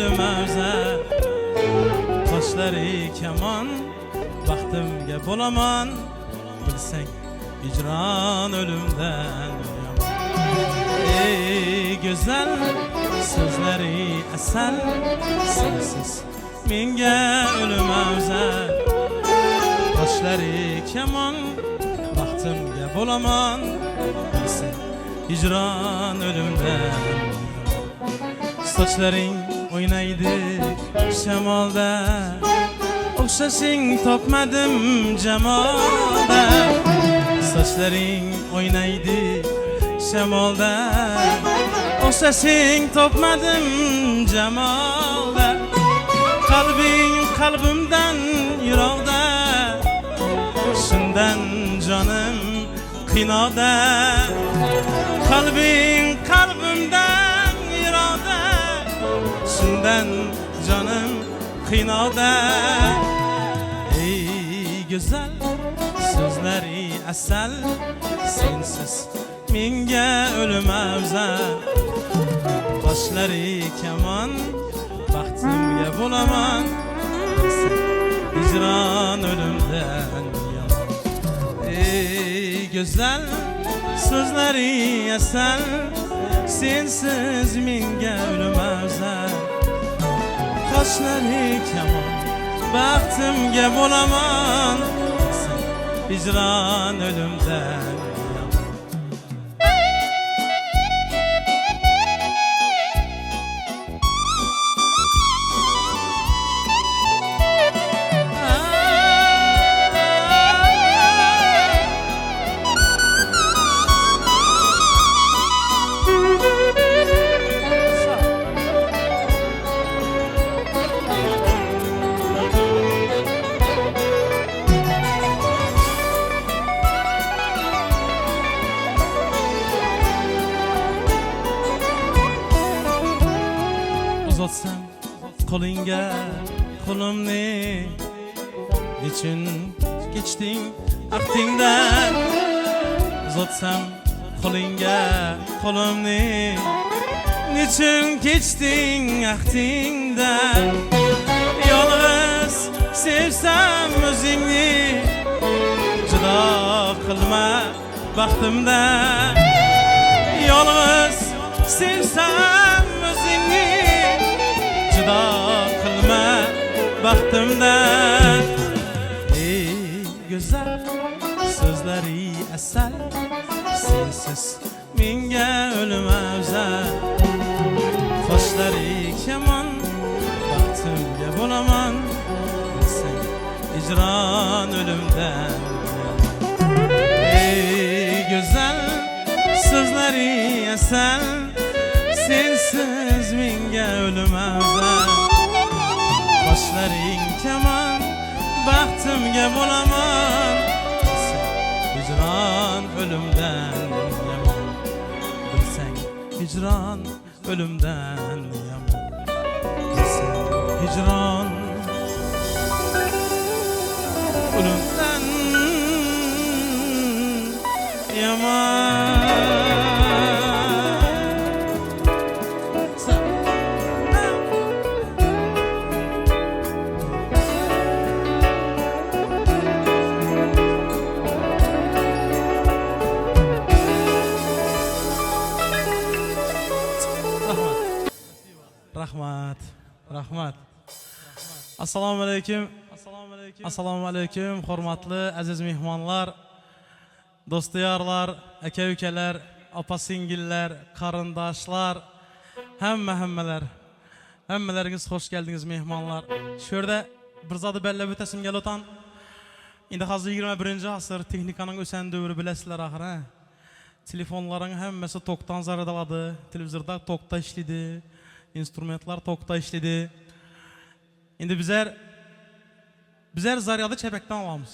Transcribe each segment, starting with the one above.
o'lim afzal. Qoshlari kamon baxtimga bo'laman. Bilsang hijron o'limdan yomon. Ey go'zal so'zlari asal sensiz menga o'lim afzal. Qoshlari kamon baxtimga bo'laman. Bilsang hijron o'limdan sochlaring o'ynaydi shamolda. O'xshashing topmadim jamolda. Sochlaring o'ynaydi shamolda. O'xshashing topmadim jamolda. Qalbing qalbimdan yiroqda. Shundan jonim qiynoqda. Qalbing qalbimdan yiroqda. Shundan jonim qiynoqda. Ey go'zal so'zlari asal sensiz menga o'lim afzal. Qoshlari kamon baxtimga bo'laman. Hijron o'limdan yomon. Ey go'zal so'zlari asal sensiz menga o'lim afzal. Qoshlari kamon baxtimga bo'laman. Hijron o'limdan uzatsam qo'lingga qo'limni nechun kechding ahdingdan uzatsam qo'lingga qo'limni nechun kechding ahdingdan yolg'iz sevsam o'zingni judo qilma baxtimdan yolg'iz sevsam o'zingni judo qilma baxtimdan ey go'zal so'zlari asal sensiz menga o'lim afzal. Qoshlari kamon baxtimga bo'laman. Bilsang hijron o'limdan ey go'zal so'zlari asal sensiz menga o'lim afzal. Qoshlaring kamon baxtimga bo'laman. Hijron o'limdan yomon. Bilsang hijron o'limdan yomon. Bilsang hijron o'limdan yomon. Rahmat. Rahmat. Assalomu alaykum. Assalomu alaykum hurmatli aziz mehmonlar, do'styorlar, aka ukalar, opa singillar, qarindoshlar, hamma hammalar. Hammalaringiz xush keldingiz mehmonlar. Shu yerda bir zotni bellab o'tasim kelotan. Endi hozir 21 asr texnikaning o'san davri bilasizlar axir, ha? Telefonların hammasi tokdan zaryadaladi, televizorda tokda ishlaydi, instrumentlar tokda ishlaydi. Endi bizler bizler zaryadı çepekten alamiz.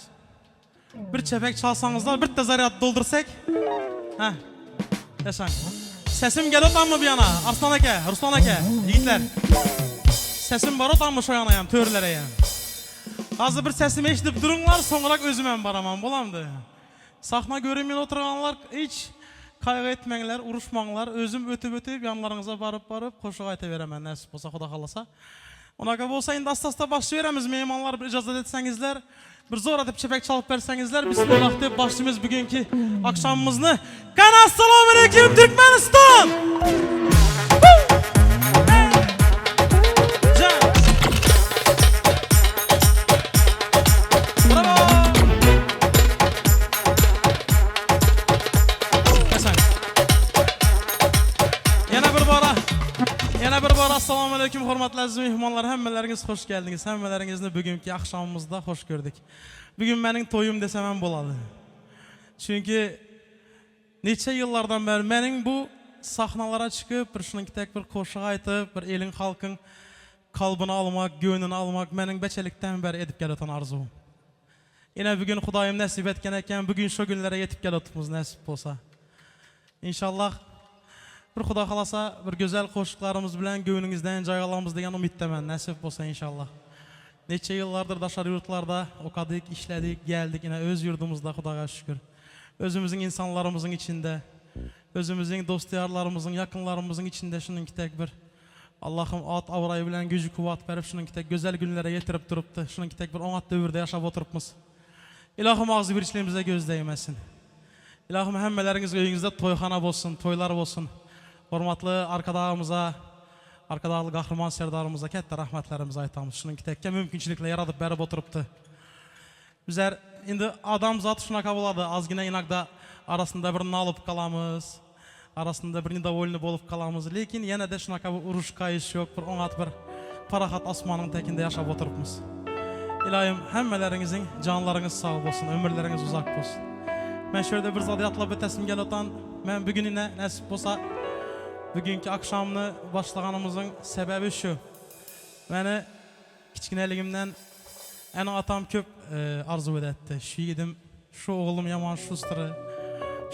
Bir çepek çalsanızlar, bir de zaryad doldursak. Ha. Yaşang. Sesim gel mı bir yana? Arslan aka, Ruslan aka, yigitler. Sesim bar otanmı şu yana ham, törlere ham. Hozir bir sesimi eshitib turinglar, so'ngroq o'zim ham boraman, bo'lamdi. Sahna görünmey oturganlar hiç. kaýgy etmeňler, uruşmaňlar, özüm ötüp-ötüp ýanlaryňyza baryp-baryp goşuk aýtaberemen nesip bolsa, Huda halasa. Onaka bolsa indi asta-asta başlaýberämiz, myhmanlar bir ijazat etseňizler, bir zor edip çepek çalyp berseňizler, Bismillah diýip başlaýmyz bugünki akşamymyzny. Kany Assalamualeýkum Türkmenistan! Jan! Bravo! Geçen. Ýene bir bora. Ýene bir bora Assalamu aleýkum hormatly aziz myhmanlar hemmeleriňiz hoş geldiňiz. Hemmeleriňizni bugünki akşamymyzda hoş gördük. Bugün meniň toýum desem hem bolady. Çünki neçe ýyllardan bäri meniň bu sahnalara çykyp bir şunuňki tek bir goşuk aýtyp bir eliň halkyň kalbyny almak, göwnüni almak meniň beçelikden bäri edip gelýän arzuwym. Ine bugün Hudaýym nesip etken eken bugün şo günlere ýetip gelýotupmyz nesip bolsa. Inşallah bir Huda halasa bir gözel goşuklarymyz bilen göwnüňizden jaý alamyz diýen umytdaman nesip bolsa inşallah. Neçe ýyllardyr daşary ýurtlarda okadyk, işledik, geldik ine öz ýurdumyzda Hudaga şükür. Özümiziň insanlarymyzyň içinde, özümiziň dost-ýarlarymyzyň, ýakynlarymyzyň içinde şunuňki tek bir Allahym at-abraý bilen güýji-kuwwat berip şunuňki tek gözel günlere ýetirip durupdy. Şunuňki tek bir oňat döwürde ýaşap oturypmyz. Ylahym agzybirçiligimize göz degmesin. Ylahym hemmeleriňiz öýüňizde toýhana bolsun, toýlar bolsun. Hormatly Arkadagymyza, Arkadagly Gahryman Serdarymyza kätde rahmetlerimizi aýtamyz. Şunuňki tekge mümkinçilikler ýaradyp berip oturypdy. Bizler indi adamzat şunaka bolady, azgina inagda arasynda bir nalyp galamyz, arasynda bir nedowolny bolup galamyz, lekin ýene-de şunaka bir uruş-gaýyş ýok, bir oňat bir parahat asmanyň tekinde ýaşap oturypmyz. Ylaýym hemmeleriňiziň janlaryňyz sag bolsun, ömürleriňiz uzak bolsun. Men şu ýerde bir zady ýatlap ötesim gelip otan, men bu gün ine nesip bolsa bugünki akşamny başlaganymyzyň sebäbi şu. Meni Kiçgineligimden ene-atam köp arzuw edetdi. Şu ýigidim, şu oglum ýaman şustry,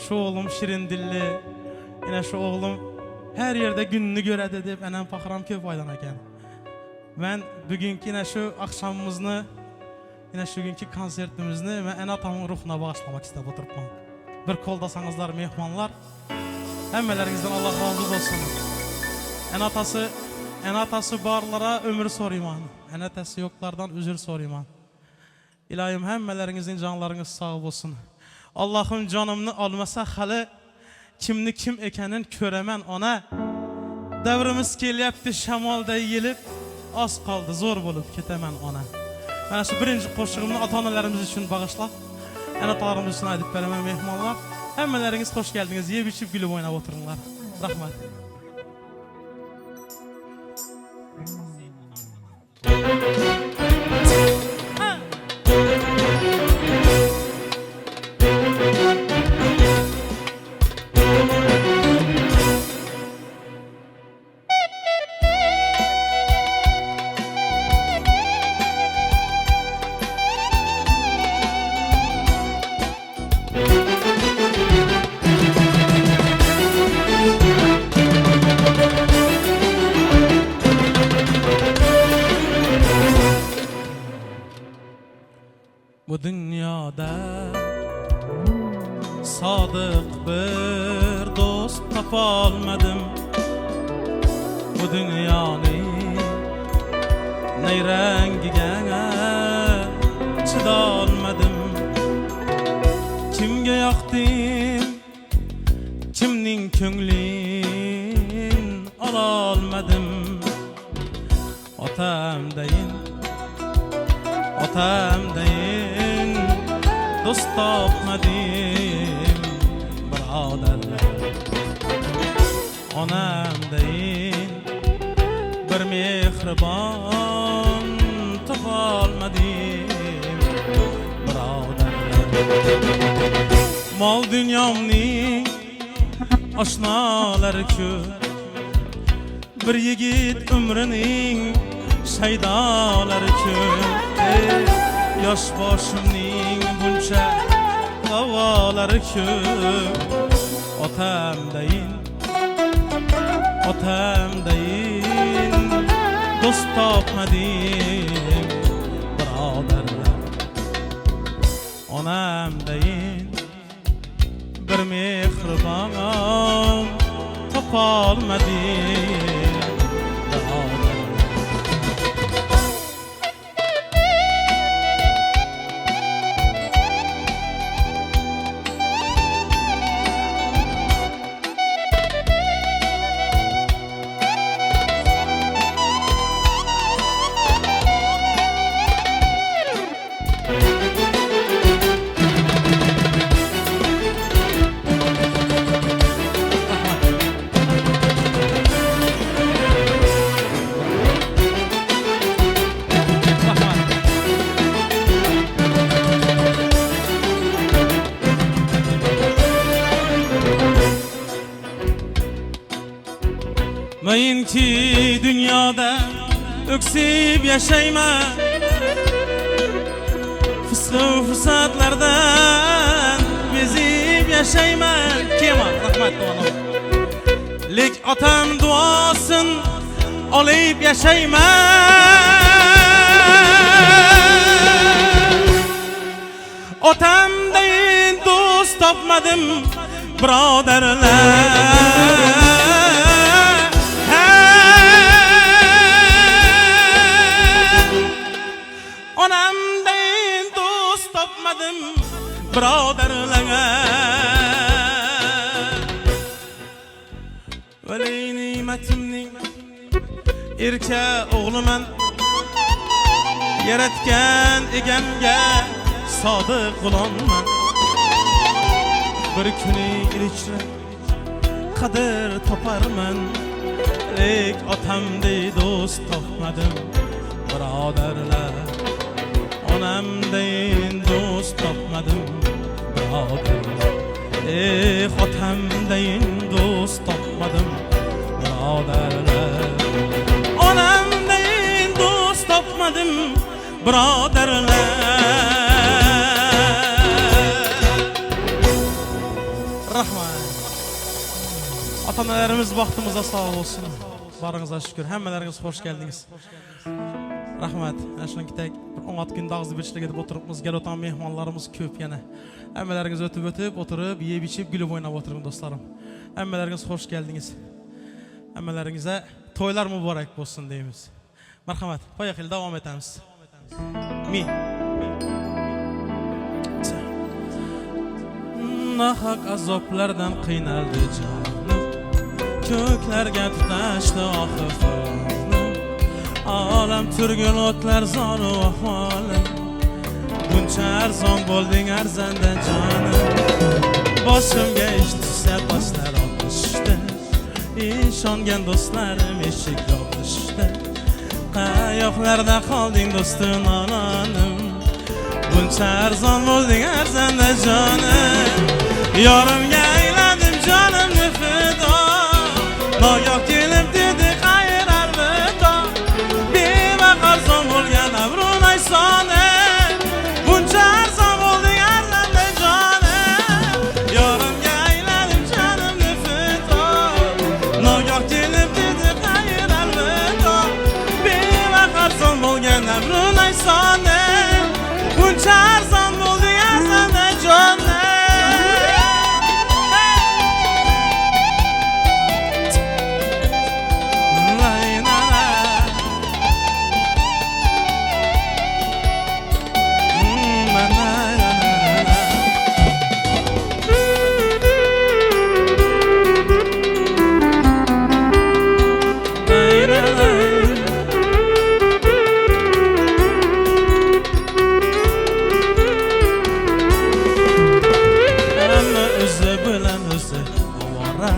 şu oglum şirin dilli, ine şu oglum her ýerde gününi göredi diýip enem pahyram köp aýdan eken. Men bugünki ine şu akşamymyzny, ine şu günki konsertimizni men ene-atamyň ruhuna bagyşlamak isläp oturypman. Bir goldasaňyzlar myhmanlar. Hemmeleriňizden Allah razy bolsun. Ene-atasy Ene-atasy barlara ömür soryman. Ene-atasy ýoklardan üzür soryman. Ylaýym hemmeleriňiziň janlaryňyz sag bolsun. Allahym janymny almasa haly kimni kim ekenin köremen ona. Döwrümiz gelýäpdi şemal deý ýelip az kaldy zor bolup ketemen ona. Mana şu birinji goşugymny ata-analarymyz üçin bagyşlap Ene-atalarymyz üçin aýdyp beremen myhmanlar. Hemmeleriňiz hoş geldiňiz. Ýep içip gülüp oýnap oturyňlar. Rahmat. Bu dünýada sadyk bir dost tapalmadym. Bu dünýany neýreňgige çydalmadym. Kimge ýakdym, kimniň köňlin alalmadym. Atam deýin, atam deýin dost tapmadym, byradarlar. Onam deýin bir mähriban tapalmadym, byradarlar. Mal dünýamny aşnalary köp. Bir ýigit ömrüniň şaýdalary köp. Eý, ýaş başymnyň bunça gawalary köp. Otam deýin, otam deýin, dost tapmadym, byradarlar. Onam deýin, bir mähriban. Wepaňam tapalmady biradar. Mayinki dunyoda o'ksib yashayman Fisqu fasodlardan bezib yashayman Kema, rahmat o'g'lim. Lek otam duosin olib yashayman Otamdayin do'st topmadim birodarlar Onamdayin do'st topmadim birodarlar Vali ne'matimning erka o'g'liman Yaratgan egamga sodiq g'ulomman Bir kuni el ichra qadr toparman Lek otamday do'st topmadim birodarlar Onamdayin do'st topmadim birodarlar Eh otamdayin do'st topmadim birodarlar Onamdayin do'st topmadim birodarlar Rahmat. Ata-onalarimiz baxtımıza sağ olsun. Barıňyza şükür. Hemmeleriňiz hoş geldiňiz. Rahmat. Ana şunuňkitek bir oňat günde agzybirçilik edip oturypmyz. Gel otan mehmanlarymyz köp ýene. Hemmeleriňiz ötüp ötüp oturyp, ýep içip, gülüp oýnap oturyň dostlarym. Hemmeleriňiz hoş geldiňiz. Hemmeleriňize toýlar mübarek bolsun diýmiz. Marhamat. Poýehili dowam etemiz. Mi. Nahaq azoblardan qiynaldi jonim Ko'klarga tutashdi ohi fig'onim Olam turgul o'tlar zoru ahvolim Buncha arzon bo'lding arzanda jonim Boshimga ish tushsa toshlar otishdi Ishongan do'stlarim eshik yopishdi Qayoqlarda qolding do'stim nolonim Buncha arzon bo'lding arzanda jonim Yorimga ayladim jonimni fido Nogoh kelib dedi qayirar vido Bevaq arzon bo'lgan abrunay soni Buncha arzon bo'lding arzanda jonim Yorimga ayladim jonimni fido Nogoh kelib dedi qayirar vido Bevaq arzon bo'lgan abrunay soni Buncha arzon bo'lding arzanda jonim Lay na na. Na na na na na. Lay na lay. Hamma o'zi bilan o'zi ovora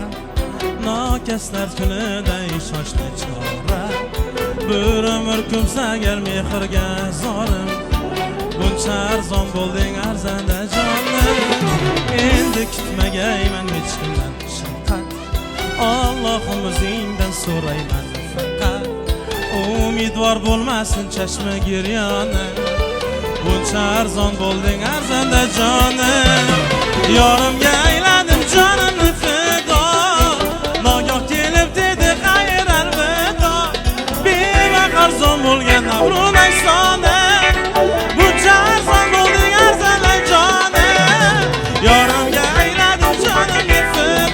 Nokaslar kunida ishonchni chora Bir umr ko'msagar mehrga zolim Buncha arzon bo'lding arzanda jonim Endi kutmagayman hech kimdan shafqat Allohim o'zingdan so'rayman faqat Umidvor bo'lmasin chashmi giryonim Buncha arzon bo'lding arzanda jonim Yorimga ayladim jonimni fido Nogoh kelib dedi qayirar vido Bevaq arzon bo'lgan abrunay soni Buncha arzon bo'lding arzanda jonim Yorimga ayladim jonimni fido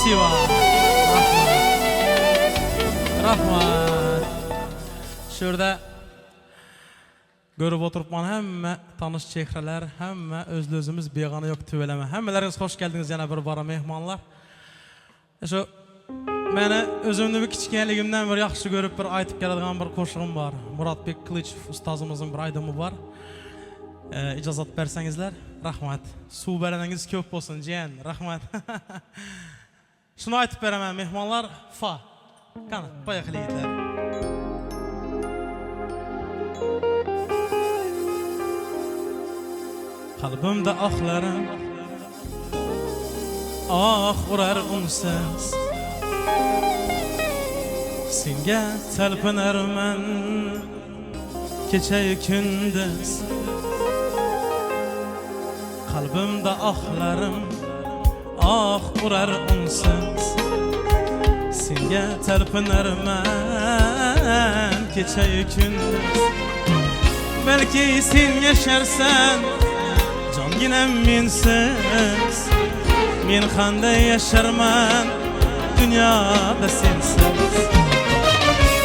Spasiba. Rahmat. Rahmat. Şu ýerde görüp oturypman hemme tanyş çehreler, hemme özli-özümiz begana ýok tüweleme. Hemmeleriňiz hoş geldiňiz ýene bir bara myhmanlar. Şu meni özümni bir kiçikenligimden bir ýagşy görüp bir aýtyp geladigan bir goşugym bar. Muratbek Kylyçow ustazymyzyň bir aýdymy bar. Ijazat berseňizler. Rahmat. Suw bereniňiz köp bolsun jiýen. Rahmat. Şuny aýtyp beremen myhmanlar. Fa. Kany, poýehali ýigitler. Kalbymda ahlarym Ah urar unsiz Senga talpinarman Kecha-yu kunduz Qalbimda ohlarim Oh urar unsiz Senga talpinarman Kecha-yu kunduz Balki sen yasharsan Jonginam mensiz Men qanday yasharman Dunyoda sensiz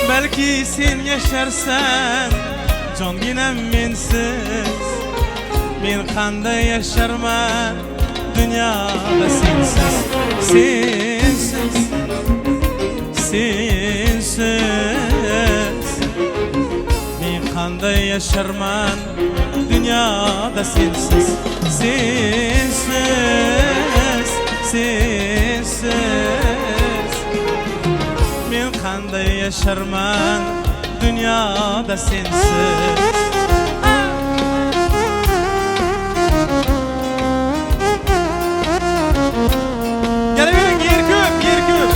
Balki sen yasharsan Jonginam mensiz Men qanday yasharman Dunyoda sensiz Sensiz Sensiz Men qanday yasharman Dunyoda sensiz Sensiz Sensiz Men qanday yasharman Dunyoda sensiz. Geleweriň ýer köp, ýer köp.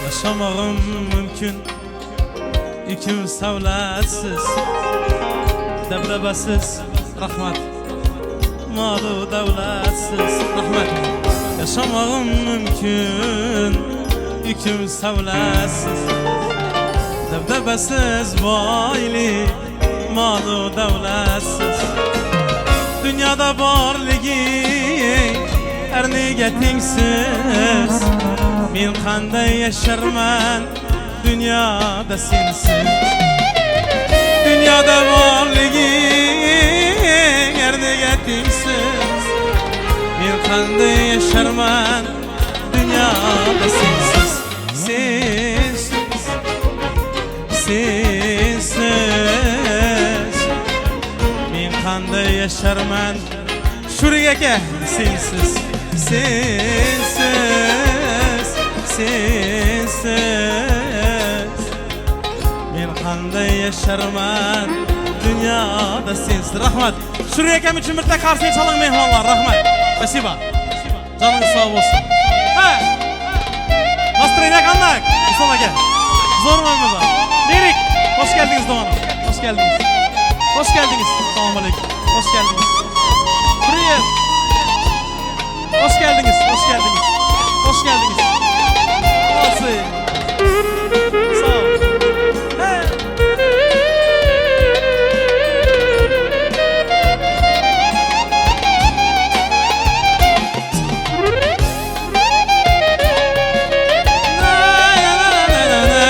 Ýaşamagym mümkin. Ikimiz sawlatsiz, Dabdabasiz, Rahmat. Malu dawlatsiz, Rahmat. Ýaşamagym mümkin, Ikimiz sawlatsiz, Dabdabasiz, Boýly, malu dawlatsiz. Dünýada borlygy Ernige teňsiz, Men kanday ýaşarman, Dünýada sensiz Dünýada borlygyň Ernege teňsiz Men kanday ýaşarman Dünýada sensiz Sensiz Sensiz Men kanday ýaşarman Şurik eke sensiz Sensiz Sensiz Men qanday ýaşarman Dünýada sensiz Rahmat Şurik ekem üçin birte karşıya çalyň mehmanlar Rahmat Spasiba Janyňyz sag bolsun He Настроение kandak Ruslan aka Zor bolmasa Lirik Hoş geldiňiz doganym Hoş geldiňiz Hoş geldiňiz Salam aleyküm Hoş geldiňiz Privet Hoş geldiňiz hoş geldiňiz hoş geldiňiz Molodцы Sag ol He. Na na na na na.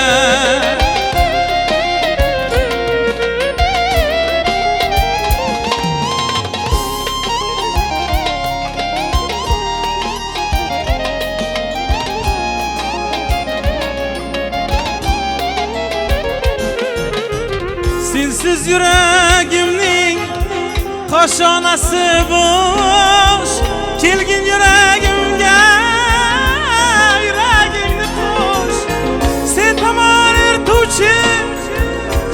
Sensiz ýüregimniň kaşanasy boş Kelgin ýüregimge ýüregiňni goş Sen taman ertuvçi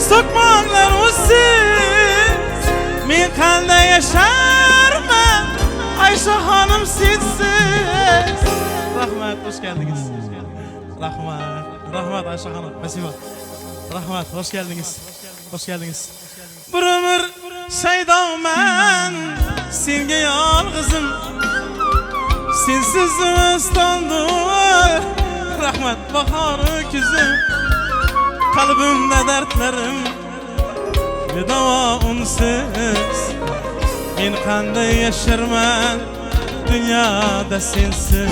sokmaklar usiz Men kanday ýaşarman Ayşe hanım sensiz Rahmat hoş geldiňiz Rahmat Rahmat Ayşe hanım spasiba Rahmat hoş geldiňiz Hoş geldiňiz Bir ömür şeýdaman senge ýalgyzym Sensiz zimistandyr. Rahmat. Bahar öküzüm. Kalbimde dertlerim. Bedava unsuz. Men qanday yasharman dünyada sensiz.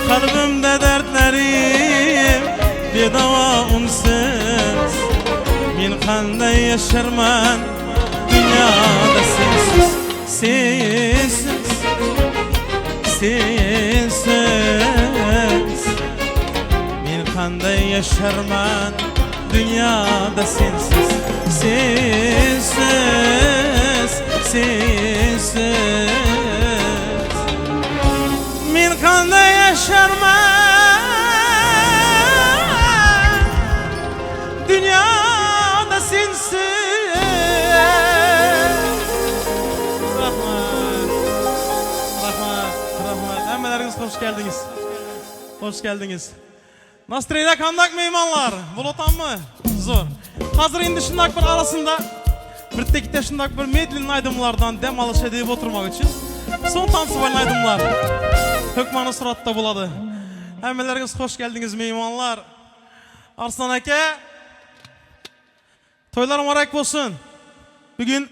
Kalbimde dertlerim bedava unsuz. Men qanday yasharman dünyada sensiz. Sensiz. Sensiz. Men qanday yasharman dünyada sensiz. Sensiz. Sensiz. Men qanday yasharman dünyada sensiz. Rahmat. Rahmat. Rahmat. Hemmeleriňiz hoş geldiňiz. Hoş geldiňiz. Nastroýda kandak meymanlar. Bolotanmy? Zor. Hazır indi şundak bir arasında bir tekte şundak bir medlin aýdymlardan dem alyş edip oturmak üçin son tansybalny aýdymlar hökmany suratda bolady. Hemmeleriňiz hoş geldiňiz meymanlar. Arslan aka toýlar mübarek bolsun. Bugün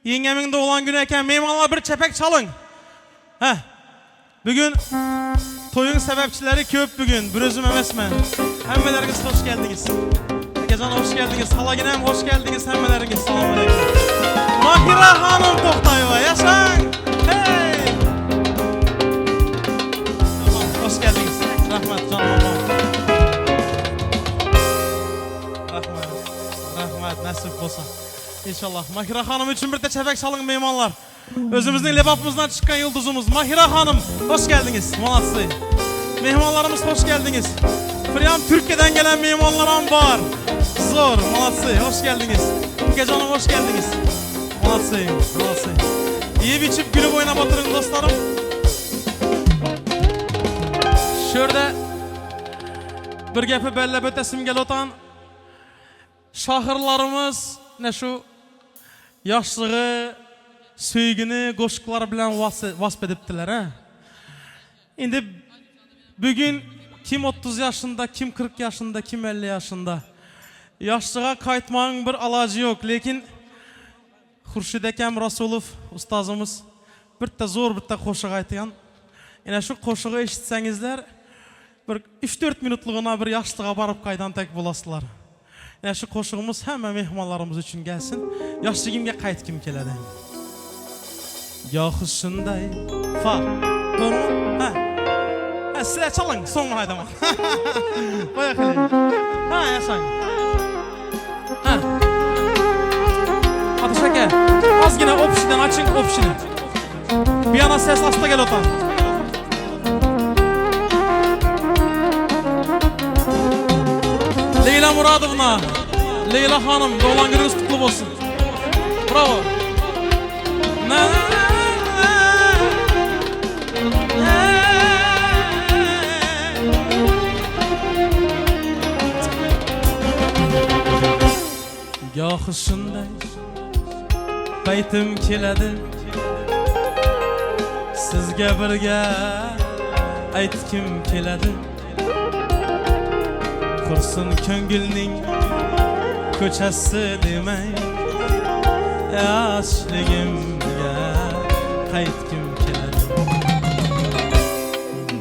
Ýeňňemiň doglan güni eken, myhmanlar bir çepek çalyň. Heh. Bugün toýuň sebäpçileri köp bugün, bir özüm emesmen. Hemmeleriňiz hoş geldiňiz. Ekejan hoş geldiňiz, halaginem hoş geldiňiz hemmeleriňiz. Salam aleýkum. Mahira hanym Tohtaýewa, ýaşaň! Hey! Tamam, hoş geldiňiz. Rahmat, jan babam. Rahmat, rahmat, nasip bolsa. Inşallah. Mahira hanım üçin birde çepek çalyň meymanlar. Özümizniň Lebapymyzdan çykgan ýyldyzymyz Mahira hanım hoş geldiňiz. Moladsy. Mehmanlarymyz hoş geldiňiz. Prýam Türkiýeden gelen meymanlaram bar. Zor, moladsy. Hoş geldiňiz. Ükejanım hoş geldiňiz. Moladsy, moladsy. Iýip içip gülüp oýnap oturyň dostlarym. Şurada bir gepi bellep ötesim gelip otan. Şahyrlarymyz ine şu ýaşlygy, söýgini goşgular bilen wasp edipdiler, hä? Indi bu gün kim 30 ýaşynda, kim 40 ýaşynda, kim 50 ýaşynda. Ýaşlyga gaýtmagyň bir alajy ýok, lekin Hurşid akam Rasulow ustazymyz birde zor birde goşuk aýtýan. Ine şu goşugy eşitseňizler bir üç-dört minutlygyna bir ýaşlyga baryp gaýdan tek bolaslar. Ine şu goşugymyz hemme myhmanlarymyz üçin gelsin. Ýaşlygymga gaýtgym keledi. Gohy şunday fa. Dogrymy? Hä. Hä sizler çalyň soň men aýdaman. Poýahali. Hä ýaşaň. Hä. Ateş aka, azgina opşiden açyň opşini. Bir yana ses asta gel otan. Leyla Muradovna, Leyla hanım, doğulan günüňiz kutlu bolsun. Bravo. Na, Gohi shunday paytim keladi Sizga birga aytgim keladi Qursin ko'ngilning ko'chasi demay Yoshligimga qaytgim keladi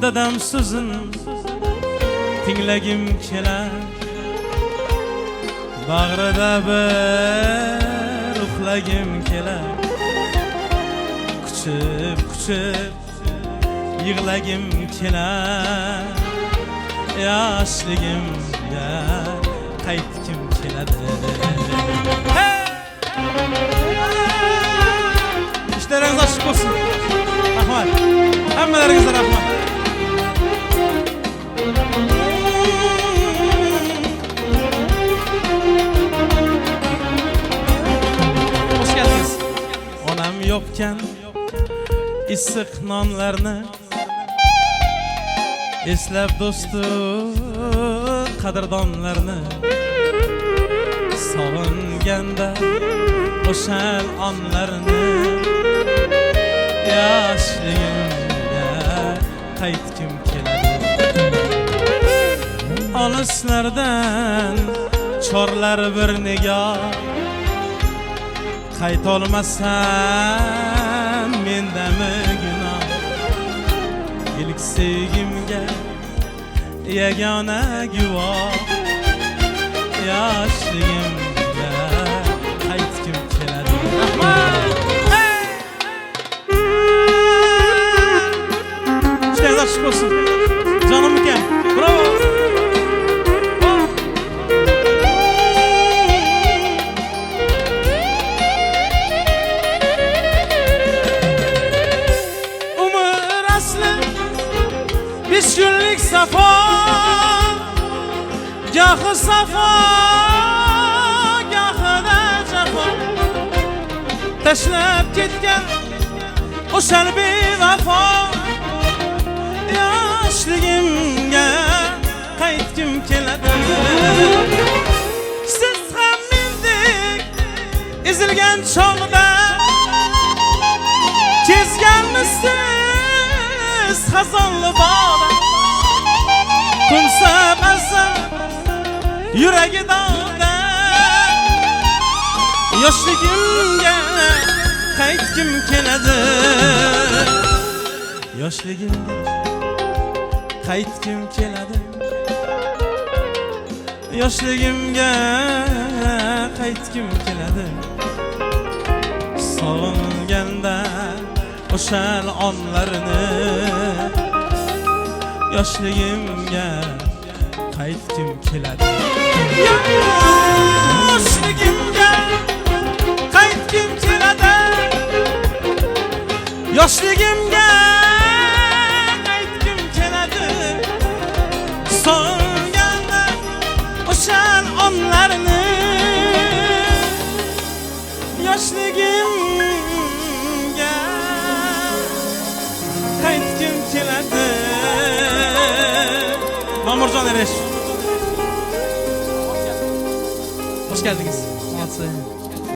Dadam so'zin tinglagim kelar Bag'rida bir uxlagim kelar Quchib quchib yig'lagim kelar Yoshligimga qaytgim keladi Hey! Ishleringiz açık bolsun. Rahmat. Hemmeleriňize rahmat. Hoş geldiňiz. Onam yopgan issiq nonlarni eslab do'stu qadrdonlarni sog'inganda o'shal onlarni yoshligimga qaytgim keladi. Olislardan chorlar bir nigoh. Qaytolmasam mendami gunoh? Ilk sevgimga yagona guvoh. Yoshligimga qaytgim keladi. Rahmat! Hey! İşleriniz açık olsun. Canım ülkem. Bravo. Umur asli besh kunlik safo Gohi safo gohida jafo Tashlab ketgan o'shal bevafo Yoshligimga qaytgim keladi Siz ham mendek ezilgan chog'da Kezganmisiz xazonli bog'da Qo'msab azam yuragi dog'da Yoshligimga qaytgim keladi Yoshligimga qaytgim keladi Yoshligimga qaytgim keladi Sog'inganda o'shal onlarni Yoshligimga qaytgim keladi Yoshligimga qaytgim keladi Yoshligimga qaytgim keladi Sog'inganda o'shal onlarni Yoshligimga qaytgim keladi Mamurjon Eresh Hoş geldiniz. Молодцы.